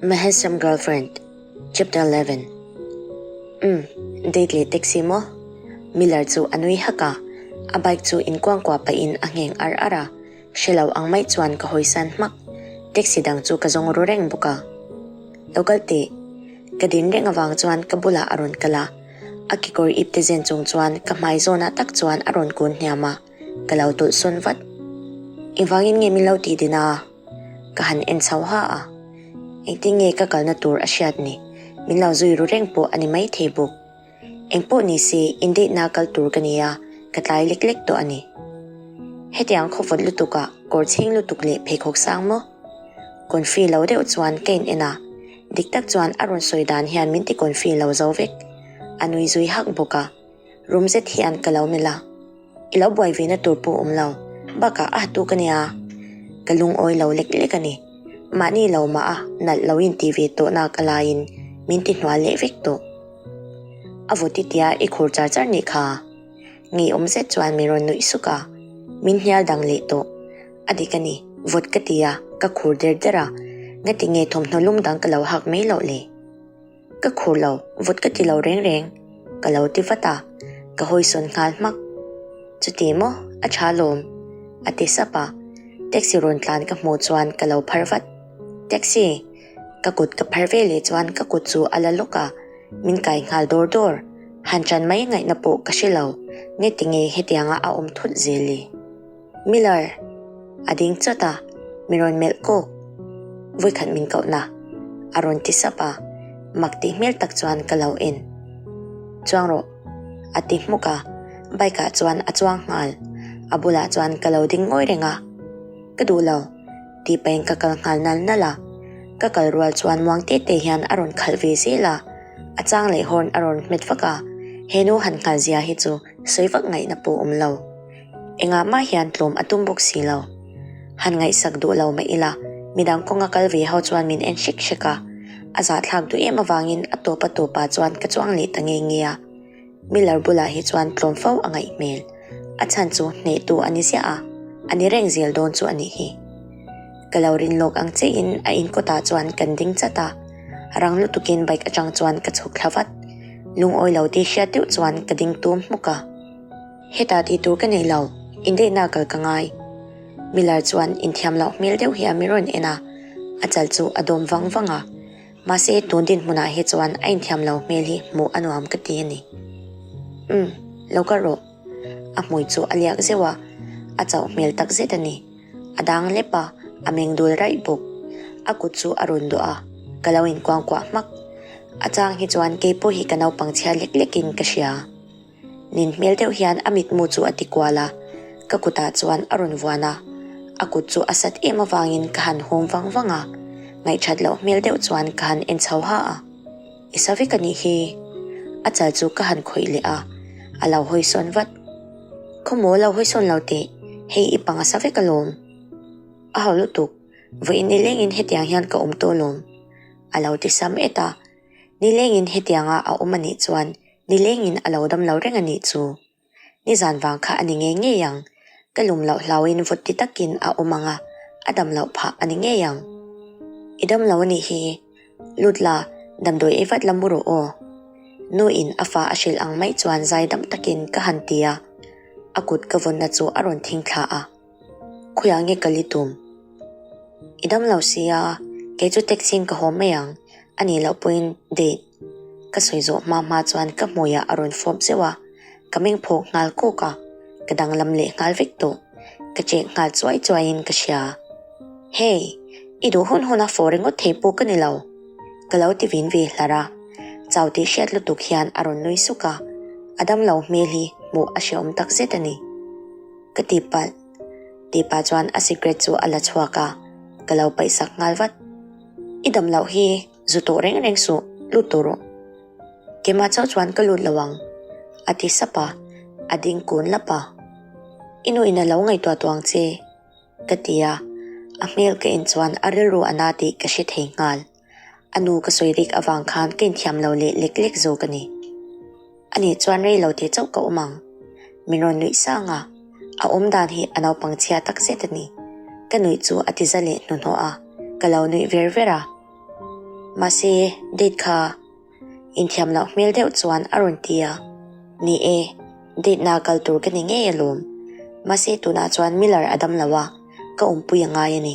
My handsome girlfriend, Chapter 11 Umm, date leh taxi maw? Miller chu a nui hak a, a bike chu inkuangkuah pahin a ngheng ar ar a, hre lo ang mai chuan ka hawisan hmak. Taxi dang chu ka zawng ru reng bawk a. Lo kal teh. Ka din reng avang chuan ka bulah a rawn kal a, a kekawr ip te zen chung chuan ka hmai zawnah tak chuan a rawn kun hniam a, ka lo tawlh sawn vat. Engvangin nge min lo tih din a? Ka han en chho ha a, engtin nge ka kalna tur a hriat ni, min lo zui ru reng pawh a ni maithei bawk. Engpawh ni se indeihna kal tur ka ni a, ka tlai lek lek tawh a ni. Hetiang khawvawt lutuk ah kawr chhing lutuk leh pheikhawk sang maw? Confi lo deuh chuan ka in en a, dik tak chuan a rawn sawi dan hian min ti confi lo zo vek. A nui zui hak bawk a, rum zet hian ka lo melh a. I lo buai ve na tur pawh awm lo, bakah a hatu ka nia. Ka lungawi lo lek lek a ni. Mahni lo mah a nalh lo in ti ve tawh nak a laiin min ti hnual leh vek tawh. A vawt i tia i khur char char nih kha. Ngeiawm zet chuan min rawn nuih suk a, min hnial dang leh tawh. A dik a ni, vawt ka ti a, ka khur der der a, ngati nge thawmhnaw lum dang ka lo hak mai loh le? Ka khur lo, vawt ka ti lo reng reng, ka lo ti vat a, ka hawisawn nghal hmak. Chuti maw, a tha lawm, a ti sap a, taxi rawn tlan ka hmuh chuan ka lo phar vat. Taxi! Ka kut ka phar ve leh chuan ka kut chu a la lawk a, min kai nghal dawr dawr. Han chan mai ngaihna pawh ka hre lo, nge tinge hetianga a awm thut zel i? Miller! A ding chawt a, mi rawn melh kawk. Vawikhat min kohna. A rawn ti sap a, mak tih hmel tak chuan ka lo en. Chuang rawh. A ti hmuk a, bike ah chuan a chuang nghal. A bulah chuan ka lo ding ngawi reng a. Ka duh lo. Tih pahin ka kal nghal nal nal a. Ka kal rual chuan muang te te hian a rawn khalh ve zel a. A chang leh horn a rawn hmet vak a. He nu han nghal zia hi chu sawi vak ngaihna pawh awm lo. Engah mah hian tlawm a tum bawk si lo. Han ngaihsak duh lo mah ila, midang kawnga kal ve ho chuan min en hrek hrek a, a zahthlak duh em avangin a tawp a tawpah chuan ka chuang leh ta nge nge a. Miller bulah hi chuan tlawm fo a ngaih hmel. A chhan chu hnehtu a ni ziah a, a ni reng zel dawn chu a nih hi. Ka lo rin lawk ang chiahin a in kawtah chuan kan ding chat a, rang lutukin bike atang chuan ka chhuk thla vat. Lungawi lo tih hriat deuh chuan ka ding tum hmuk a. Hetah tih tur ka nei lo, indeihna kal ka ngai. Miller chuan inthiam loh hmel deuh hi a mi rawn en a, a chal chu a dawm vang vang a. Mahse tun dinhmunah hi chuan a inthiam lo hmel hi hmuh a nuam ka ti a ni. Umm, lo kal rawh. A hmui chu a liak zeuh a, a chauh hmel tak zet a ni. A dang lep a, a meng dul raih bawk. A kut chu a rawn dawh a, ka lo inkuangkuah hmak. A chang hi chuan keipawh hi ka naupang chhia lek lekin ka hria. Nin hmel deuh hian a mitmu chu a ti kual a, ka kutah chuan a rawn vuan a, a kut chu a sat em avangin ka han hum vang vang a, ngaihthat loh hmel deuh chuan ka han en chho ha a, I sa vek a nih hi. A chal chu ka han khawih leh a, a lo hawi sawn vat. Khawmaw lo hawi sawn lo teh, hei i pang a sa vek alawm. A hau lutuk, vawiin nilengin hetiang hian ka awm tawh alawm. A lo ti sam et a, nilengin hetianga a awm a nih chuan Nilengin a lo dam lo reng a nih chu. Nizan vang kha a ni ngei ngei ang. Ka lum loh hlauin vawt ti takin a awm ang a, a dam loh phah a ni ngei ang. I dam lo a nih hi. Lut la, damdawi ei vat la mu rawh aw. Nu in a fa a hrilh ang mai chuan zai dam takin ka han ti a. A kut ka vawnna chu a rawn thing thla a. Khawiah nge ka li tum? I dam lo sia, kei chu taxi in ka haw mai ang, a nih loh pawhin date. Ka sawi zawh hma hma chuan ka hmuiah a rawn fawp zeuh a, ka meng phawk nghal kawk a, ka danglam leh nghal vek tawh. Ka chek nghal chuai chuaiin ka hria. Hey! I duh hun hun a fawh ringawt thei pawh ka ni lo. Ka lo ti vin ve hlar a, chau tih hriat lutuk hian a rawn nui suk a, a damlo hmel hi hmuh a hreawm tak zet a ni. Ka ti palh. Tih pah chuan a cigarette chu a la chhuak a, ka lo paihsak nghal vat. I dam loh hi zu tawh reng reng suh, lut tawh rawh. Keimah chauh chuan ka lut lo ang, a ti sap a, a ding kun lap a. I nu in a lo ngaihtuah tawh ang che, ka ti a, a hmel ka en chuan a rilru a na tih ka hre thei nghal. A nu ka sawi rik avang khan ka inthiam lo leh lek lek zawk a ni. Ani chuan rei lo teh chauh ka awm ang. Min rawn nuih sang a, a awm dan hi a naupang chhia tak zet a ni. Ka nuih chu a ti za leh hnuhnawh a, ka lo nuih ver ver a. Mahse, date kha inthiam loh hmel deuh chuan a rawn ti a. Ni e, date naa kal tur ka ni ngei alawm. Mahse, tunah chuan Miller a dam lo a, ka awmpui a ngai a ni.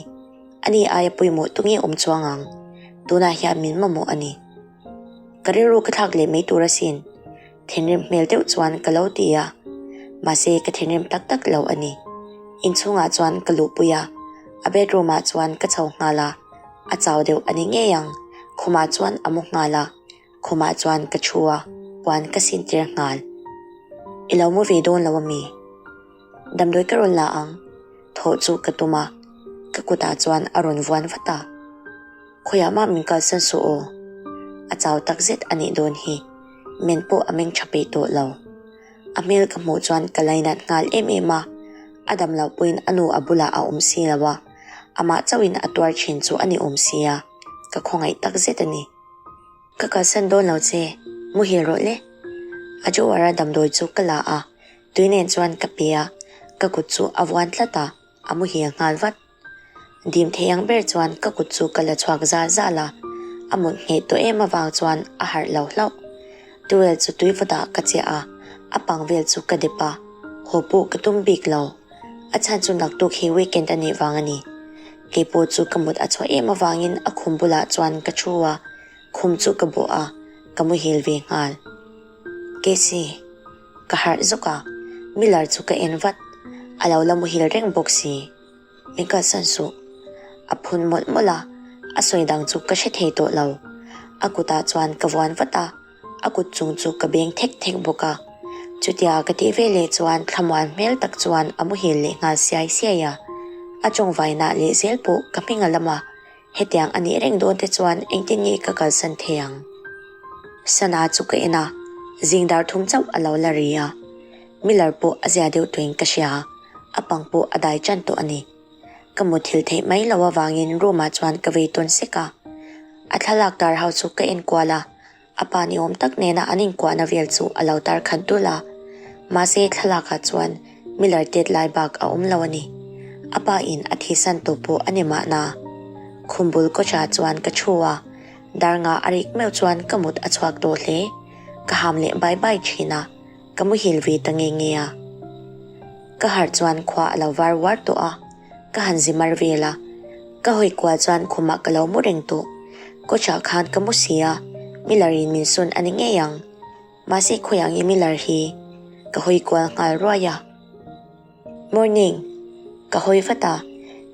Ani aia pawimawh tu nge awm chuang ang? Tunah hian min mamawh a ni. Ka rilru ka thlak leh mai tur asin. Thinrim hmel deuh chuan ka lo ti a, mahse ka thinrim tak tak lo a ni. Inchhungah chuan ka luhpui a, a bedroom ah chuan ka chho nghal a, a chau deuh a ni ngei ang, khumah chuan a mu nghal a, khumah chuan ka thu a, puan ka sin tir nghal. I lo mu ve dawn lo a mi? Damdawi ka rawn la ang, thawh chu ka tum a, ka kutah chuan a rawn vuan vat a. Khawiah mah min kalsan suh aw. A chau takzet a nih dawn hi. Men pawh a meng tha peih tawh lo. A hmel ka hmuh chuan ka lainat nghal em em a, a dam loh pawhin a nu a bulah a awm si lo a, amah chauhin a tuar thin chu a ni awm si a, ka khawngaih takzet a ni. Ka kalsan dawn lo che, muhil rawh le. A Jowara damdawi chu ka la a, tui nen chuan ka pe a, ka kut chu a vuan tlat a, a muhil nghal vat. Dim thei ang ber chuan ka kut chu ka la chhuak zal zal a, a mut ngheh tawh em avang chuan a harh lo hlauh. Towel chu tui vawtah ka chiah a, a pang vel chu ka dep a, haw pawh ka tum bik lo. A chhan chu naktuk hi weekend a nih vang a ni. Kei pawh chu ka mut a chhuah em avangin a khum bulah chuan ka thu a, khum chu ka bawh a, ka muhil ve nghal. Casey. Ka harh zawk a, Miller chu ka en vat, a lo la muhil reng bawk si. Min kalsan suh. A phun mawlh mawlh a, a sawi dang chu ka hre thei tawh lo. A kutah chuan ka vuan vat a, a kut chung chu ka beng thek thek bawk a. Chutia ka tih veleh chuan thlamuan hmel tak chuan a muhil leh nghal siai siai a. A tawngvainah leh zel pawh ka hming a lam a, hetiang a nih reng dawn te chuan engtin nge ka kalsan thei ang? Sana chu ka en a, zing dar thum chauh a lo la ri a. Miller pawh a zia deuh tuin ka hria, a pang pawh a dai tan tawh a ni. Ka muthilh theih mai loh avangin room ah chuan ka vei tawn sek a. A thlalak tar ho chu ka en kual a, a pa ni awm tak nena an inkuahna vel chu a lo tar khat dul a. Mahse thlalak ah chuan Miller tet lai bak a awm lo a ni. A pa in a thisan tawh pawh a ni mahna. Khum bul kawchah chuan ka thu a, dar nga a rik meuh chuan ka mut a chhuak tawh hle. Ka ham leh bai bai thin a. Ka muhil ve ta nge nge a. Ka harh chuan khua a lo var uar tawh a, ka han zi mar vel a. Ka hawi kual chuan khumah ka lo mu reng tawh. Kawchah khan ka mu si a, Miller in min sawn a ni ngei ang. Mahse khawiah nge Miller hi? Ka hawi kual nghal ruai a. Morning! Ka hawi vat a,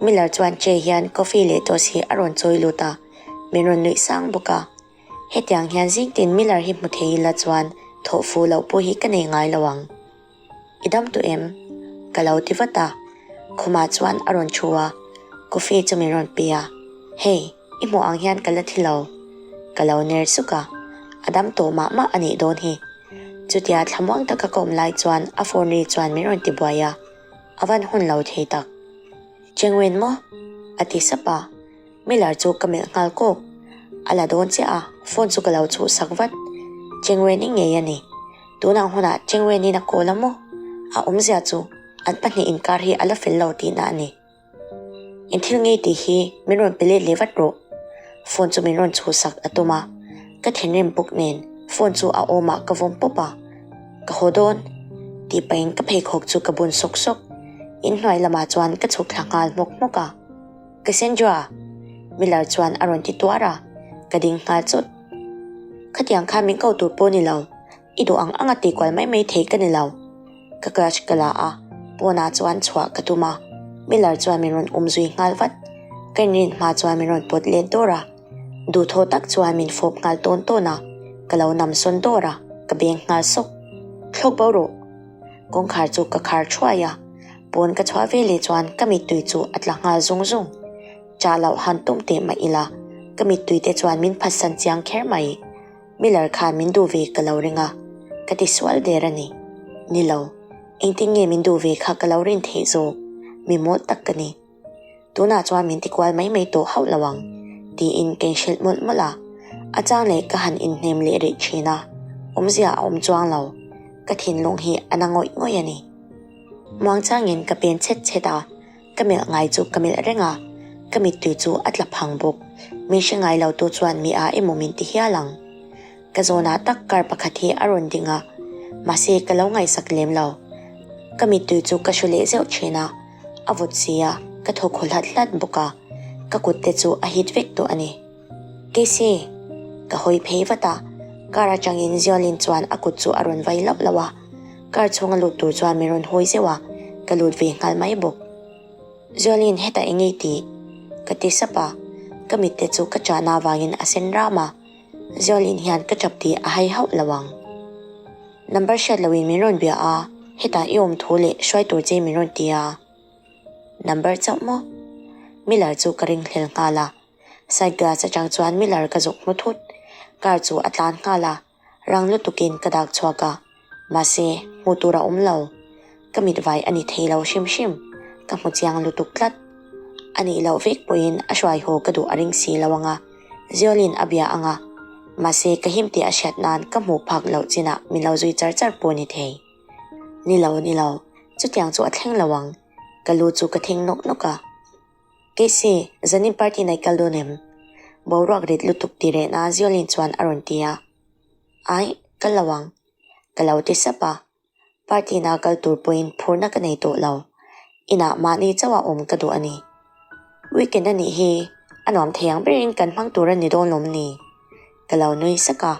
Miller chuan tray hian coffee leh toast hi a rawn chawi lut a, min rawn nuih sang bawk a. Hetiang hian zingtin Miller hi hmu thei ila chuan thawh fuh loh pawh hi ka nei ngai lo ang. I dam tawh em? Ka lo ti vat a. Khumah chuan a rawn thu a, coffee chu min rawn pe a. Hei, i hmuh ang hian ka la thi lo. Ka lo ner suk a, a dam tawh mah mah a nih dawn hi. Chutia thlamuang taka ka awm lai chuan a phone ri chuan min rawn ti buai a, a van hun lo thei tak. Chengwen maw? A ti sap a. Miller chu ka melh nghal kawk. A la dawn chiah a, phone chu ka lo chhuh sak vat. Chengweni ngei a ni. Tunah hunah Chengwenin a call a maw? A awmzia chu an pahnih inkar hi a la fel lo tihna a ni. Eng thil ngei tih hi min rawn pe let leh vat rawh. Phone chu min rawn chhuh sak a tum a, ka thinrim bawk nen phone chu a awmah ka vawm pawp a. Ka haw dawn. Tih pahin ka pheikhawk chu ka bun sawk sawk. Inhnuai lamah chuan ka chhuk thla nghal hmawk hmawk a. Cassandra! Miller chuan a rawn ti tuar a, ka ding nghal chawt. Khatiang khan min ko tur pawh ni lo, i duh ang anga tih kual mai mai thei ka ni lo. Ka clutch ka la a, pawnah chuan chhuah ka tum a, Miller chuan min rawn um zui nghal vat. Ka inrin hma chuan min rawn pawt let dawr a, duhthaw tak chuan min fawp nghal tawn tawn a, ka lo nam sawn dawr a, ka beng nghal sawk. Thlawk bo rawh! Kawngkhar chu ka khar thuai a, pawn ka chhuah veleh chuan ka mittui chu a tla nghal zung zung. Chah loh han tum teh mah ila, ka mittui te chuan min phatsan chiang kher mai. Miller khan min duh ve ka lo ring a, ka ti sual der a ni. Ni lo, engtin nge min duh ve kha ka lo rin theih zawk, mi mawl tak ka ni. Tunah chuan min ti kual mai mai tawh hauh lo ang, tiin ka inhrilh mawlh mawlh a. A chang leh ka han inhnem leh rih thin a, awmzia a awm chuang lo. Ka thinlung hi a na ngawih ngawih a ni. Muangchangin ka pen chhet chhet a, ka melh ngai chu ka melh reng a, ka mittui chu a tla phang bawk. Min hre ngai lo tu chuan mi a emaw min ti hial ang. Ka zawnah tak car pakhat hi a rawn ding a, mahse ka lo ngaihsak lem lo. Ka mittui chu ka hru leh zeuh thin a, a vawt si a, ka thaw khaw hlat hlat bawk a, ka kut te chu a hit vek tawh a ni. Casey! Ka hawi phei vat a, car atangin Ziolin chuan a kut chu a rawn vai lauh lauh a, car chhunga lut tur chuan min rawn hawi zeuh a, ka lut ve nghal mai bawk. Ziolin hetah eng nge tih? Ka ti sap a, ka mit te chu ka chahna avangin a sen ram a, Ziolin hian ka chap tih a hai hauh lo ang. Number hriat loin min rawn bia a, hetah i awm thu leh hruai tur che min rawn ti a. Number chauh maw? Miller chu ka ringhlel nghal a. Side glass atang chuan Miller ka zuk hmu thut. Car chu a tlan nghal a, rang lutukin ka dak chhuak a. Mahse, hmuh tur a awm lo. Ka mit vai a ni thei lo hrim hrim. Ka hmu chiang lutuk tlat. A nih loh vek pawhin a hruai haw ka duh a ring si lo ang a, Ziolin a bia ang a. Mahse, ka him tih a hriat nan ka hmuh phak loh chinah min lo zui char char pawh a ni thei. Ni lo, ni lo, chutiang chu a thleng lo ang. Ka lu chu ka thing nawk nawk a. Casey, zanin party nei kal dawn em? Boruak rit lutuk ti rehna Ziolin chuan a rawn ti a. Aih, kal lo ang. Ka lo ti sap a. Party na kal tur pawhin phurna ka nei tawh lo. Inah mahni chauha awm ka duh a ni. Weekend a nih hi, a nuam thei ang berin kan hmang tur a ni dawn lawm ni? Ka lo nui sak a,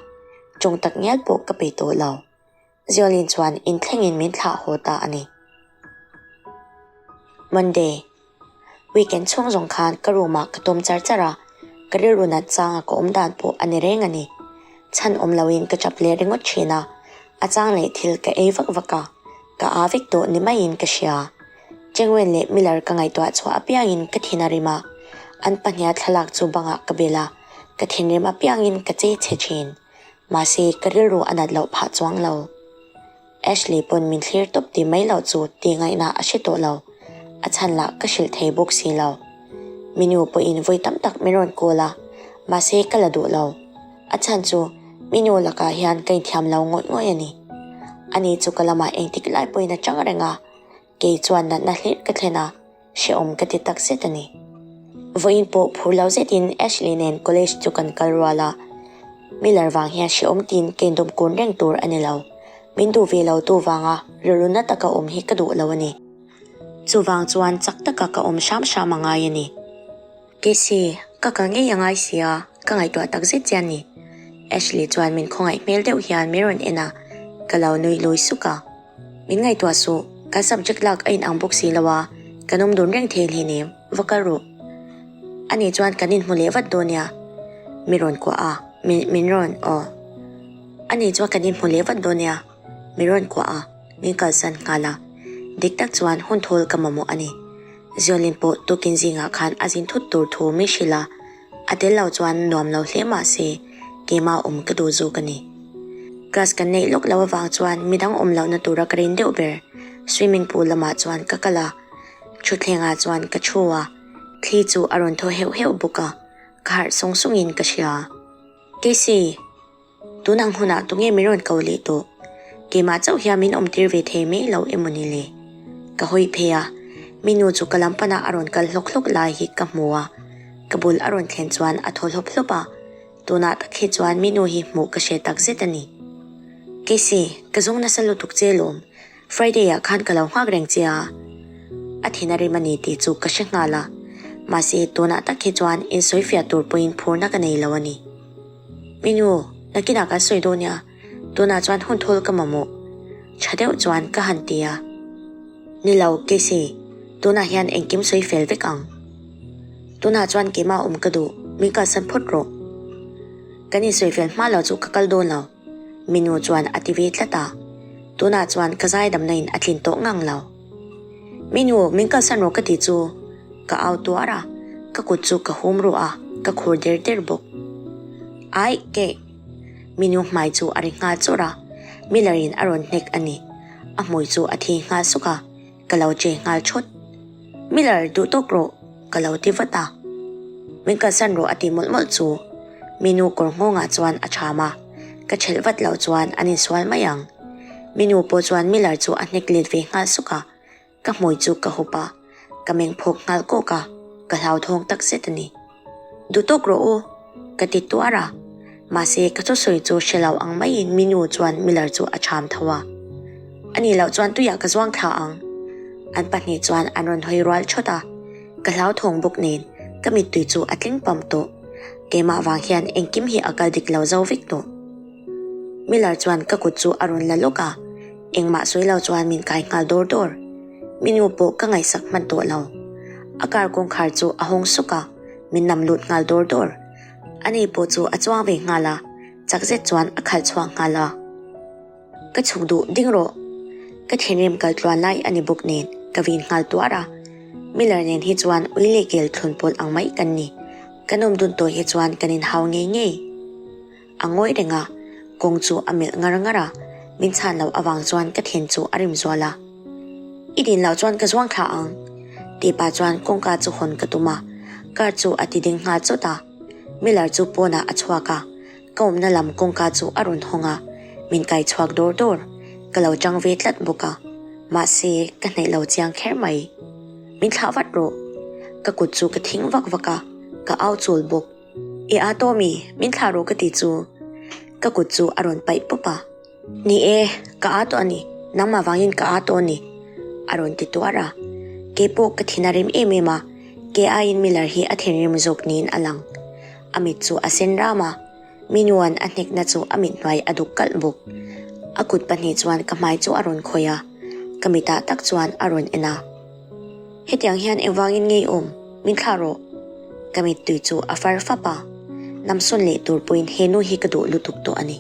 tawng tak ngial pawh ka pe tawh lo. Ziolin chuan inthlengin min thlah haw ta a ni. Monday. Weekend chhung zawng khan ka room ah ka tawm char char a, ka rilru nat changa ka awm dan pawh a ni reng a ni. Chhan awm loin ka chap leh ringawt thin a, a chang leh thil ka ei vak vak a, ka aa vek tawh ni maiin ka hria. Chengwen leh Miller ka ngaihtuah chhuah apiangin ka thin a rim a, an pahniha thlalak chu bangah ka bel a, ka thinrim apiangin ka che chhe thin. Mahse, ka rilru a nat loh phah chuang lo. Ashley pawn min thlir tawp ti mai loh chu ti ngaihna a hre tawh lo. A chhan lah ka hrilh thei bawk si lo. Minu pawhin vawi tam tak min rawn call a, mahse ka la duh lo. A chhan chu Minu lakah hian ka inthiam lo ngawih ngawih a ni. Ani chu ka lamah engtik lai pawhin a chang reng a, kei chuan natna hlir ka thlen a. Hrehawm ka ti tak zet a ni. Vawiin pawh phur lo zetin Ashley nen college chu kan kal rual a. Miller vang hian hrehawm tiin ka indawm kun reng tur a ni lo. Min duh ve lo tu vanga rilru na taka awm hi ka duh lo a ni. Chuvang chuan chak taka ka awm hram hram a ngai a ni. Casey, ka kal ngei a ngai sia, ka ngaihtuah tak zet che a ni. Ashley chuan min khawngaih hmel deuh hian min rawn en a, ka lo nui lui suk a. Min ngaihtuah suh, kan subject lak a inang bawk si lo a, kan awm dun reng thei hleinem, va kal rawh. Ani chuan kan inhmu leh vat dawn nia. Mi rawn kuah a, min min rawn, aw. Ani chuan kan inhmu leh vat dawn nia. Mi rawn kuah a, min kalsan nghal a. Dik tak chuan hun thawl ka mamawh a ni. Ziolin pawh tukin zingah khan a zin thut tur thu min hrilh a, a tel lo chuan nuam lo hle mah se keimah awm ka duh zawk a ni. Class kan neih lawk loh avang chuan midang awm lohna tura ka rin deuh ber swimming pool lamah chuan ka kal a, thutthlengah chuan ka thu a, thli chu a rawn thaw heuh heuh bawk a, ka harh sawng sawngin ka hria. Casey! Tun ang hunah tunge min rawn ko leh tawh? Keimah chauh hian min awm tir ve thei mai lo emaw ni le? Ka hawi phei a, mi nu chu ka lam panah a rawn kal hlawk hlawk lai hi ka hmu a, ka bul a rawn thlen chuan a thaw hlawp hlawp a, tunah tak hi chuan mi nu hi hmuh ka hre tak zet a ni. Casey, ka zawng nasa lutuk che lawm, Friday ah khan ka lo nghak reng che a, a thin a rim a ni tih chu ka hre nghal a, mahse tunah tak hi chuan insawifiah tur pawhin phurna ka nei lo a ni. Minu, nakinah kan sawi dawn nia, tunah chuan hun thawl ka mamawh. Tha deuh chuan ka han ti a. Ni lo, Casey, tunah hian engkim sawi fel vek ang. Tunah chuan keimah awm ka duh, min kalsan phawt rawh. Kan insawi fel hma lo chu ka kal dawn lo, Minu chuan a ti ve tlat a. Tunah chuan ka zaidamna in a tlin tawh ngang lo. Minu, min kalsan rawh ka ti chu ka au tuar a, ka kut chu ka hum ruh a, ka khur der der bawk. Aih, keh! Minu hmai chu a ri nghal chawrh a, Miller in a rawn hnek a ni. A hmui chu a thi nghal suk a, ka lo che nghal thawt. Miller, duh tawk rawh! ka lo ti vat a. Min kalsan rawh a ti mawlh mawlh chu Minu kawr nghawngah chuan a cham a, ka chelh vat loh chuan an insual mai ang. Minu pawh chuan Miller chu a hnek let ve nghal suk a, ka hmui chu ka hup a, ka meng phawk nghal kawk a, ka hlauthawng tak zet a ni. Duh tawk rawh u, ka ti tuar a. Mahse, ka thusawi chu hre lo ang maiin mi nu chuan Miller chu a cham tho a. Ani loh chuan tuiah ka zuang thla ang. An pahnih chuan an rawn hawi rual thawt a. Ka hlauthawng bawk nen ka mittui chu a tling pam tawh. Keimah vang hian engkim hi a kal dik lo zo vek tawh. Miller chuan ka kut chu a rawn la lawk a, engmah sawi lo chuan min kai nghal dawr dawr. Mi nu pawh ka ngaihsak hman tawh lo. A car kawngkhar chu a hawng suk a, min nam lut nghal dawr dawr. Ani pawh chu a chuang ve nghal a, chak zet chuan a khalh chhuak nghal a. Ka chhuk duh ding rawh. Ka thinrim kal tluan lai a ni bawk nen ka vin nghal tuar a. Miller nen hi chuan ui leh kel thlun pawlh ang mai kan ni. Kan awm dun tawh hi chuan kan inhau ngei ngei. A ngawi reng a, kawng chu a melh ngar ngar a, min chhan loh avang chuan ka thin chu a rim zual a. I din loh chuan ka zuang thla ang, tih pah chuan kawngka chu hawn ka tum a, car chu a ti ding nghal chawt a. Miller chu pawnah a chhuak a, ka awmna lam kawngka chu a rawn hawng a, min kai chhuak dawr dawr. Ka lo chang ve tlat bawk a, mahse ka hnaih lo chiang kher mai. Min thlah vat rawh. Ka kut chu ka thing vak vak a, ka au chul bawk. I a tawh mi, min thlah rawh ka ti chu. Ka kut chu a rawn paih pawp a. Ni e, ka a tawh a ni, nangmah vangin ka a tawh a ni, a rawn ti tuar a. Kei pawh ka thin a rim em em a, kei aiin Miller hi a thinrim zawk niin a lang. A mit chu a sen ram a, Minuan a hnekna chu a mit hnuai a duk kalh bawk. A kut pahnih chuan ka hmai chu a rawn khawih a, ka mitah tak chuan a rawn en a. Hetiang hian engvangin ngei awm, min thlah rawh. Ka mittui chu a far fap a, namsawn leh tur pawhin he nu hi ka duh lutuk tawh a ni.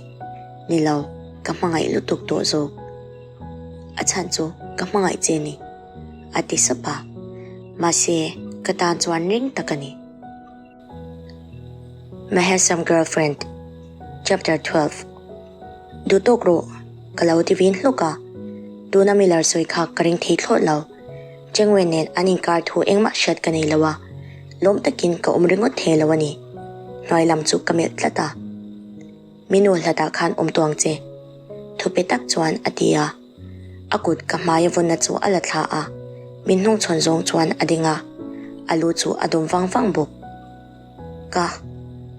Ni lo, ka hmangaih lutuk tawh zawk. A chhan chu ka hmangaih che ni, a ti sap a. Mahse, ka tan chuan ring tak a ni. My Handsome Girlfriend Chapter 12 Duh tawk rawh, ka lo ti vin hluk a. Tuna Miller sawi kha ka ring thei thlawt lo. Chengwen nen an inkar thu engmah hriat ka nei lo a, lawm takin ka awm ringawt thei lo a ni. Hnuai lam chu ka melh tlat a. Mi nu hlatah khan awm tawh ang che. Thupe tak chuan a ti a. A kut ka hmaia vawnna chu a la thla a, min hnungchhawn zawng chuan a ding a, a lu chu a dawm vang vang bawk. Ka,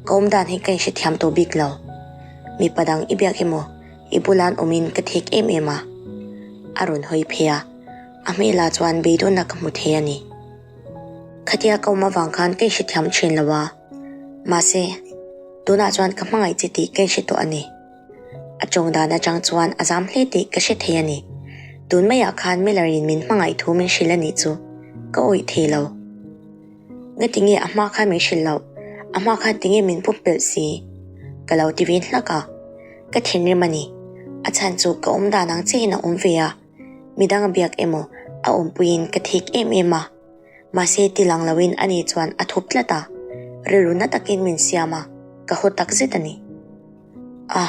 ka awm dan hi ka inhrethiam tawh bik lo. Mipa dang i biak emaw, i bula'n awmin ka thek em em a. A rawn hawi phei a, a hmelah chuan beidawnna ka hmu thei a ni. Khatia ka awm avang khan ka inhrethiam thin lo a, mahse, tunah chuan ka hmangaih che tih ka inhre tawh a ni. A tawng dan atang chuan a zam hle tih ka hre thei a ni. Tun maiah khan Miller in min hmangaih thu min hrilh a nih chu ka awih thei lo. Ngati nge a hma khan min hrilh loh? A hma khan tinge min pum pelh si? Ka lo ti vin hlak a. Ka thinrim a ni. A chhan chu ka awm dan ang chiahin a awm ve a. Midang a biak emaw a awmpuiin ka thik em em a. Mahse ti lang loin ani chuan a thup tlat a, rilru na takin min siam a, ka haw tak zet a ni. A,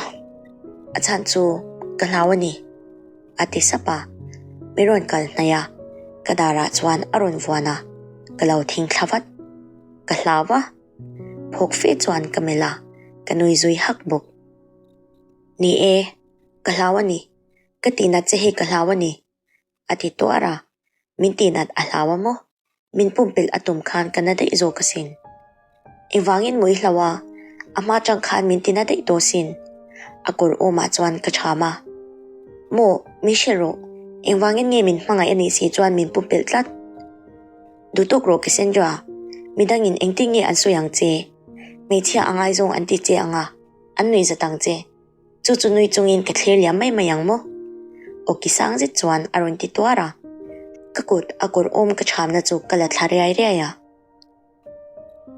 a chhan chu ka hlau a ni, a ti sap a. Mi rawn kal hnaih a, ka darah chuan a rawn vuan a, ka lo thing thla vat. Ka hlau a, phawk fe chuan ka melh a, ka nui zui hak bawk. Ni e, ka hlau a ni, ka tihnat che hi ka hlau a ni, A ti tuar a, min tihnat a hlau a maw? Min pumpelh a tum khan ka na daih zawk asin. Engvangin maw i hlau a? A hma tang khan min tina daih tawh sin. A kawr awmah chuan ka cham a. Maw, min hrilh rawh. Engvangin nge min hmangaih a nih si chuan min pumpelh tlat? Duhtawk rawh Cassandra, midangin engtin nge an sawi ang che? Hmeichhia a ngaizawng an ti che ang a, an nuihzat ang che. Chu chu nui chungin ka thlir liam mai mai ang maw? Aw ki sang zet chuan a rawn ti tuar a. Ka kut a kawr awm ka chhamna chu ka la thla riai riai a.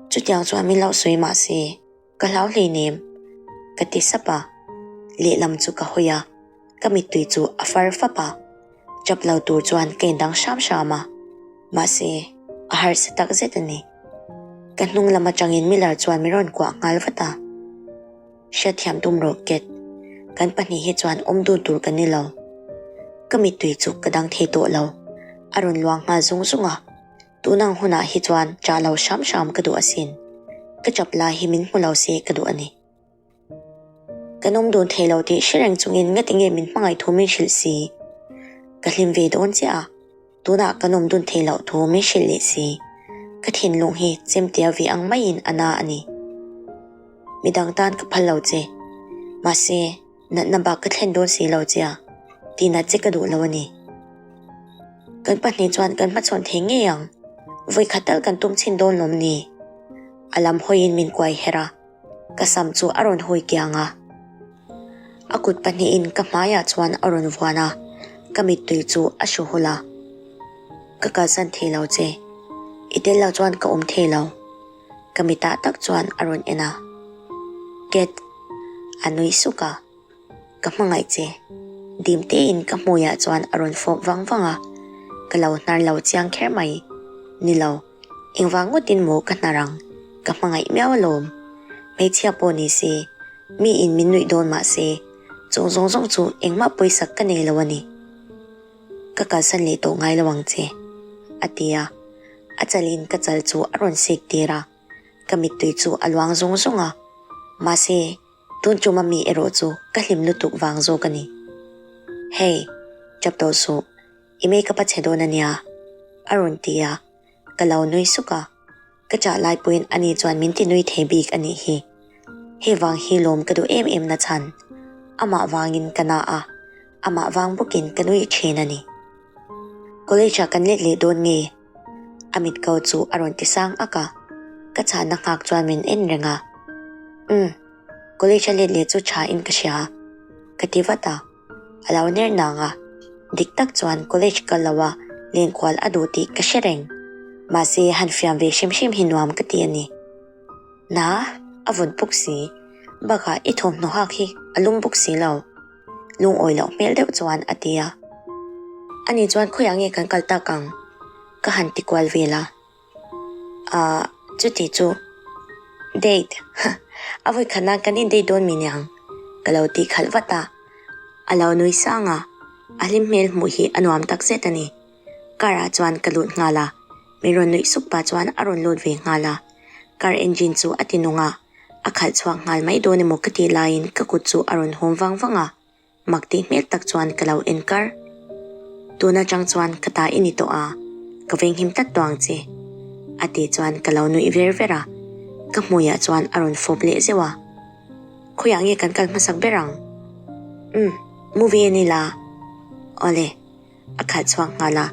Chutiang chuan min lo sawi mah se, ka hlau hleinem, ka ti sap a. Lehlam chu ka hawi a, ka mittui chu a far fap a. Chap lo tur chuan ka indang hram hram a, mahse a harsa tak zet a ni. Ka hnung lam atangin Miller chuan min rawn kuah nghal vat a. Hriatthiam tum rawh Cat, kan pahnih hi chuan awm dun tur ka ni lo. Ka mittui chu ka dang thei tawh lo, a rawn luang nghal zung zung a. Tunang hunah hi chuan ṭah lo hram hram ka duh asin. Ka ṭap lai hi min hmu lo se ka duh a ni. Kan awm dun thei lo tih hre reng chungin ngati nge min hmangaih thu min hrilh si? Ka hlim ve dawn chiah a, tunah kan awm dun thei loh thu min hrilh leh si. Ka thinlung hi chemtia ve ang maiin a na a ni. Midang tan ka phal lo che. Mahse, natna bak ka thlen dawn si lo che a, tinat che ka duh lo a ni. Kan pahnih chuan kan hmachhawn thei ngei ang. Vawikhat tal kan tum chhin dawn lawm ni? A lam hawiin min kuai her a, ka sam chu a rawn hawi kiang a. A kut pahnihin ka hmaiah chuan a rawn vuan a, ka mittui chu a hru hul a. Ka kalsan thei lo che. I tel lo chuan ka awm thei lo. Ka mitah tak chuan a rawn en a. Cat. A nui suk a. Ka hmangaih che. Dim tein ka hmuiah chuan a rawn fawp vang vang a. Ka lo hnar lo chiang kher mai. Ni lo, engvang ngawtin maw ka hnar ang? Ka hmangaih miau alawm. Hmeichhia pawh ni se, miin min nuih dawn mah se, chung zawng zawng chu engmah pawisak ka nei lo a ni. Ka kalsan leh tawh ngai lo ang che, a ti a. A chalin ka chal chu a rawn sik tir a, ka mittui chu a luang zung zung a. Mahse, tun tum a mi erawh chu ka hlim lutuk vang zawk a ni. Hey, chap tawh suh, i makeup a chhe dawn a nia, a rawn ti a, ka lo nui suk a. Ka chah lai pawhin ani chuan min ti nui thei bik a nih hi. Hei vang hi lawm ka duh em em na chhan. Amah vangin ka na a, amah vang bawkin ka nui thin a ni. College ah kan let leh dawn nge? A mit ko chu a rawn ti sang ak a, ka chhahna nghak chuan min en reng a. Umm, college a let leh chu tha in ka hria, ka ti vat a. A lo ner nang a, dik tak chuan college kal lo a lenkual a duh tih ka hre reng. Mahse han fiam ve hrim hrim hi nuam ka ti a ni. Na, a vun puk si, bakah i thawmhnaw hak hi a lum bawk si lo. Lungawi loh hmel deuh chuan a ti a. Ani chuan khawiah nge kan kal tak ang? Ka han ti kual vel a. Ahh, chuti chu. Date, a vawi khat nan kan in date dawn mi niang? Ka lo tih khalh vat a. A lo nui sang a, a hlim hmel hmuh hi a nuam tak zet a ni. Car ah chuan ka lut nghal a, min rawn nuih sup pah chuan a rawn lut ve nghal a. Car engine chu a ti nung a, a khalh chhuak nghal mai dawn emaw ka tih laiin ka kut chu a rawn hawm vang vang a, mak tih hmel tak chuan ka lo en kar. Tun atang chuan ka ta i ni tawh a, ka venghim tlat tawh ang che, a tih chuan ka lo nuih ver ver a, ka hmuiah chuan a rawn fawp leh zeuh a. Khawiah nge kan kal hmasak ber ang? Umm, movie en ila. Awle. A khalh chhuak nghal a,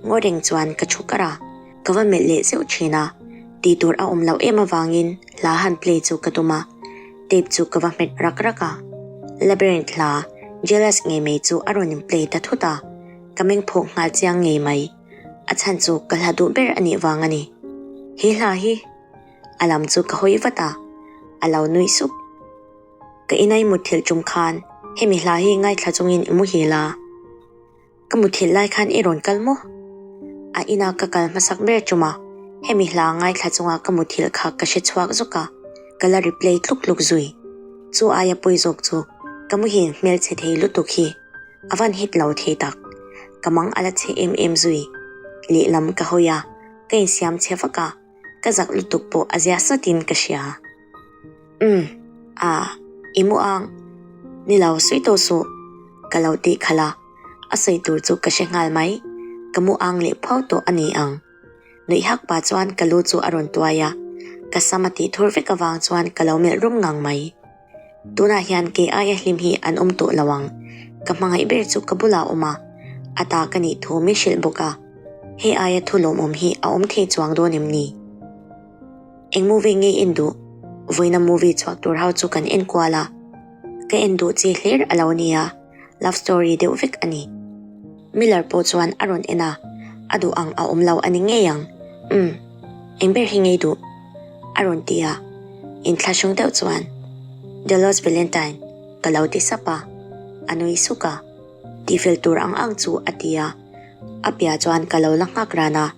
ngaw reng chuan ka thu kar a, ka va melh leh zeuh thin a, tih tur a awm loh em avangin hla han play chu ka tum a, tape chu ka va hmet rak rak a, Labyrinth hla Jealous ngei mai chu a rawn in play ta thut a, ka meng phawk nghal chiang ngei mai, a chhan chu ka hla duh ber a nih vang a ni. He hla hi a lam chu ka hawi vat a, a lo nuih sup. Ka inai mutthilh tum khan hemi hla hi ngaithla chungin i muhil a. Ka muthilh lai khan i rawn kal maw? A ina ka kal hmasak ber tum a, hemi hla ngaithla chunga ka muthilh kha ka hre chhuak zawk a, ka la replay tluk tluk zui. Chu aia pawi zawk chu ka muhil hmelchhe thei lutuk hi a van hit lo thei tak. Ka mang a la chhe em em zui. Lehlam ka hawi a, ka insiam chhe vak a. Ka zak lutuk pawh a zia satin ka hria. Umm, ah, i mu ang. Ni lo, sawi tawh suh. Ka lo tih khalh a, a sawi tur chu ka hre nghal mai. Ka mu ang leh phau tawh a ni ang. Nuih hak pah chuan ka lu chu a rawn tuai a, ka sam a tih thur vek avang chuan ka lo melh rum ngang mai. Tunah hian kei aia hlim hi an awm tawh lo ang. Ka hmangaih ber chu ka bulah a awm a, a ta ka nih thu min hrilh bawk a. Hei aia thu lawmawm hi a awm thei chuang dawn em ni? Eng movie nge en duh? Vawiina movie chhuak tur ho chu kan en kual a. Ka en duh chi hlir a lo nia, love story deuh vek a ni. Miller pawh chuan a rawn en a, a duh ang a awm lo a ni ngei ang. Umm, eng ber hi ngei duh? A rawn ti a, inthlahrung deuh chuan, The Lost Valentine, ka lo ti sap a, a nui suk a. Tihfel tur ang ang chu a ti a, a piah chuan ka lo la nghak ran a,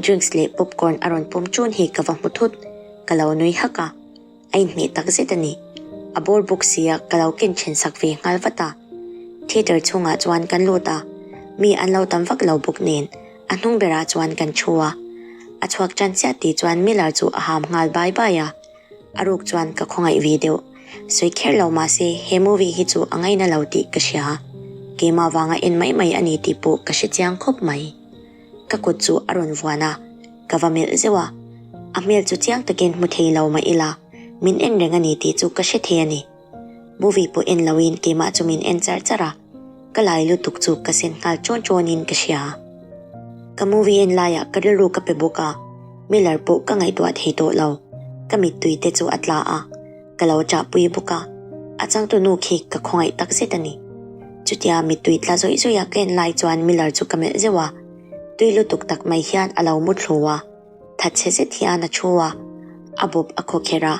drinks leh popcorn a rawn pawm ṭun hi ka va hmu thut, ka lo nui hak a. A inhmeh tak zet a ni. A bawr bawk sia ka lo ken then sak ve nghal vat a. Theatre chhungah chuan kan lut a, mi an lo tam vak lo bawk nen a hnung berah chuan kan thu a. A chhuak tan chiah tih chuan Miller chu a ham nghal bai bai a. A ruk chuan ka khawngaih ve deuh. Sawi kher lo mah se he movie hi chu a ngaina lo tih ka hria. Keimah vanga en mai mai a ni tih pawh ka hre chiang khawp mai. Ka kut chu a rawn vuan a. Ka va melh zeuh a, a hmel chu chiang takin hmu thei lo mah ila min en reng a ni tih chu ka hre thei a ni. Movie pawh en loin keimah chu min en char char a, ka lai lutuk chu ka sen nghal chawn chawnin ka hria. Ka movie en laiah ka rilru ka pe bawk a, Miller pawh ka ngaihtuah thei tawh lo, ka mittui te chu a tla a, ka lo chahpui bawk a, a changtu nu khi ka khawngaih tak zet a ni. Chutia mittui tla zawih zawih a ka en lai chuan Miller chu ka melh zeuh a, tui lutuk tak mai hian a lo mu thlu a, thatchhe zet hian a thu a, a bawp a khaw kher a,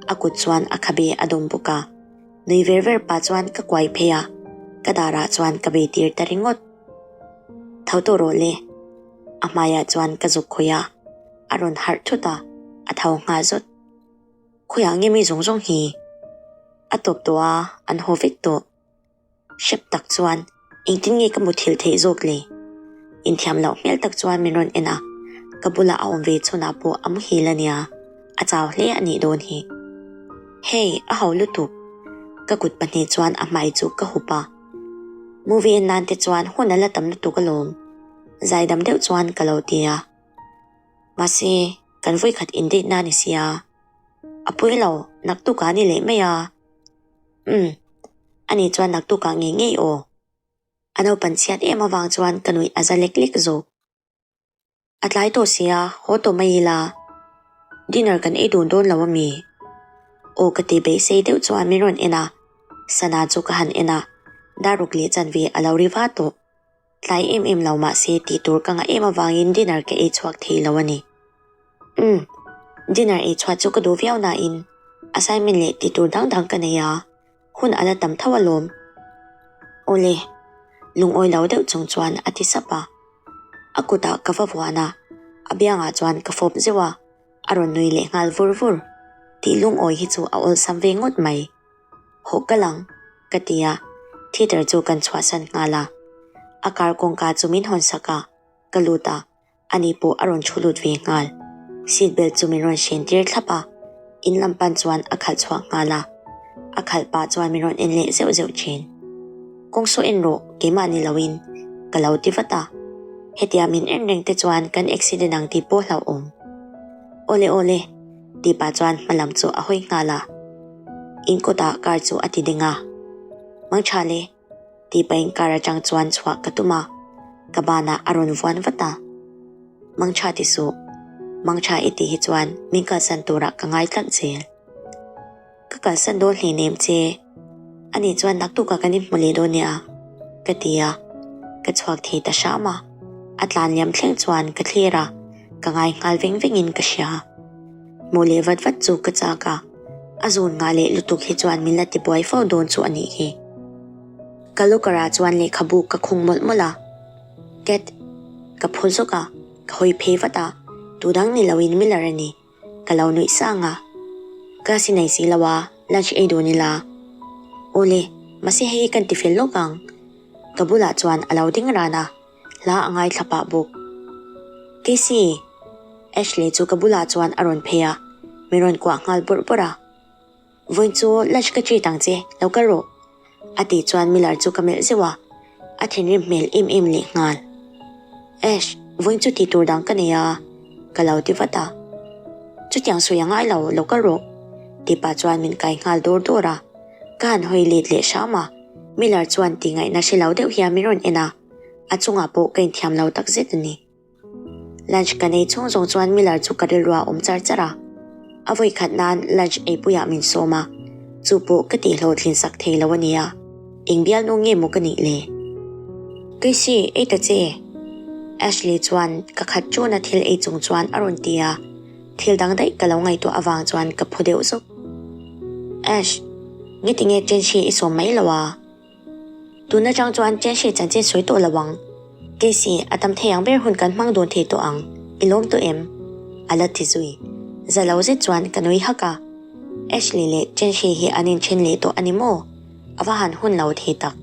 a kut chuan a khabe a dawm bawk a. Nui ver ver pah chuan ka kuai phei a, ka darah chuan ka bei tir ta ringawt. Tho tawh rawh le. A hmaiah chuan ka zuk khawih a, a rawn harh thut a, a tho nghal zawt. Khawiah nge mi zawng zawng hi? A tawp tawh a, an haw vek tawh. Hrep tak chuan engtin nge ka muthilh theih zawk le? Inthiam loh hmel tak chuan min rawn en a, ka bulah a awm ve chhunah pawh a muhil a nia, a chau hle a nih dawn hi. Hey, a ho lutuk. Ka kut pahnih chuan a hmai chu ka hup a. Movie en nan te chuan hun a la tam lutuk alawm. Zaidam deuh chuan ka lo ti a. Mahse, kan vawikhat indate na ni sia. A pawi lo, naktuk ah ni leh mai a. Umm, ani chuan naktukah ngei ngei aw. A naupan chhiat em avang chuan ka nuih a za lek lek zawk. A tlai tawh sia, haw tawh mai ila. Dinner kan ei dun dawn lo ami? Aw ka ti beisei deuh chuan min rawn en a, sana chu ka han en a, daruk leh chanve a lo ri va tawh. Tlai em em lo mahse tih tur ka ngah em avangin dinner ka ei chhuak thei lo a ni. Umm, dinner ei chhuah chu ka duh viau nain assignment leh tih tur dang dang ka nei a, hun a la tam tho alawm. Awle, lungawi lo deuh chung chuan a ti sap a. A kutah ka va vuan a, a biangah chuan ka fawp zeuh a, a rawn nui leh nghal vur vur. Tih lungawi hi chu a awlsam ve ngawt mai. Hawh ka lang, ka ti a, theatre chu kan chhuahsan nghal a. A car kawngka chu min hawn sak a, ka lut a, ani pawh a rawn thu lut ve nghal. Seat belt chu min rawn hren tir thlap a, in lam pan chuan a khalh chhuak nghal a. A khalh pah chuan min rawn en leh zeuh zeuh thin. Kawng saw en rawh, keimah ni loin, ka lo ti vat a. Hetia min en reng te chuan kan accident ang tih pawh hlauhawm. Awle awle. Tih pah chuan hma lam chu a hawi nghal a, in kawtah car chu a ti ding a. Mangtha le, tih pahin car atang chuan chhuah ka tum a, ka banah a rawn vuan vat a. Mangtha ti suh, mangtha i tih hi chuan min kalsan turah ka ngai tlat zel. Ka kalsan dawn hleinem che, ani chuan naktukah kan inhmu leh dawn nia, ka ti a. Ka chhuak thei ta hram a, a tlan liam thleng chuan ka thlir a, ka ngai nghal veng vengin ka hria. Hmuh leh vat vat chu ka chak a, a zun ngah leh lutuk hi chuan min la tibuai fo dawn chu a nih hi. Ka locker ah chuan lehkhabu ka khung mawlh mawlh a, Cat, ka phu zawk a, ka hawi phei vat a, tu dang ni loin Miller a ni. Ka lo nuih sang a. Class i nei si lo a, lunch ei dun ila. Awle, mahse hei hi kan ti fel lawk ang. Ka bulah chuan a lo ding ran a, hla a ngaithla pah bawk. Casey! Ashley chu ka bulah chuan a rawn phei a, min rawn kuah nghal bawrh bawrh a. Vawiin chu lunch ka treat ang che, lo kal rawh. A tih chuan Miller chu ka melh zeuh a, a thinrim hmel em em leh nghal. Ash, vawiin chu tih tur dang ka nei a, ka lo ti vat a. Chutiang sawi a ngai lo, lo kal rawh. Tih pah chuan min kai nghal dawr dawr a, ka han hawi let leh hram a. Miller chuan tih ngaihna hre lo deuh hian min rawn en a, a chungah pawh ka inthiam lo takzet a ni. Lunch ka nei chhung zawng chuan Miller chu ka rilru a awm char char a. A vawi khat nan lunch eipuiah min sawm a, chu pawh ka tih hlawhtlin sak thei lo a nia. Eng bialnu nge maw ka nih le? Casey, ei ta che. Ashley chuan ka khat chuna thil ei chung chuan a rawn ti a, thil dang daih ka lo ngaihtuah avang chuan ka phu deuh zuk. Ash, ngetinge Chenshi i sawm mai lo a? Tun atang chuan Cheshire chanchin sawi tawh lo ang. Casey, a tam thei ang ber hun kan hmang dawn thei tawh ang. I lawm tawh em? A la ti zui. Za lo zet chuan ka nui hak a. Ashley leh Chenshi hi an inthen leh tawh a ni maw? A va han hun lo thei tak.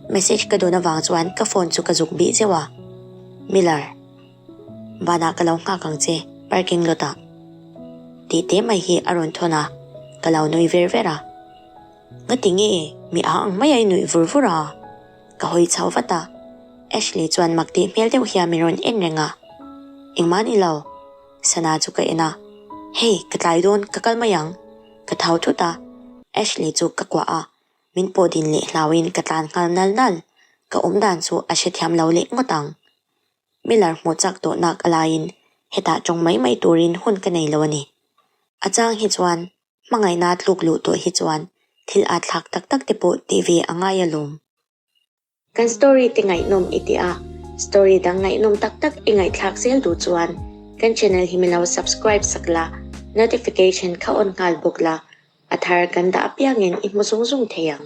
Message ka dawn avang chuan ka phone chu ka zuk bih zeuh a. Miller. Vanah ka lo nghak ang che, parking lot ah. Tih te mai hi a rawn thawn a, ka lo nui ver ver a. Ngati nge mi a ang mai a i nuih vur vur a? Ka hawi chho vat a, Ashley chuan mak tih hmel deuh hian min rawn en reng a. Engmah ni lo. Sana chu ka en a, Hey, ka tlai dawn, ka kal mai ang. Ka thau thut a, Ashley chu ka kuah a, min pawh din leh hlauin ka tlan nghal nal nal. Ka awm dan chu a hrethiam lo leh ngawt ang. Miller hmuh chak tawh nak a laiin hetah tawng mai mai turin hun ka nei lo a ni. A chang hi chuan hmangaihna tluk luh tawh hi chuan thil at thlak tak tak te pawh tih ve a ngai alawm. Kan story te ngaihnawm i ti a, story dang ngaihnawm tak tak i ngaihthlak zel duh chuan kan channel hi min lo subscribe sak la, notification kha on nghal bawk la, a thar kan dah apiangin i hmu zung zung thei ang.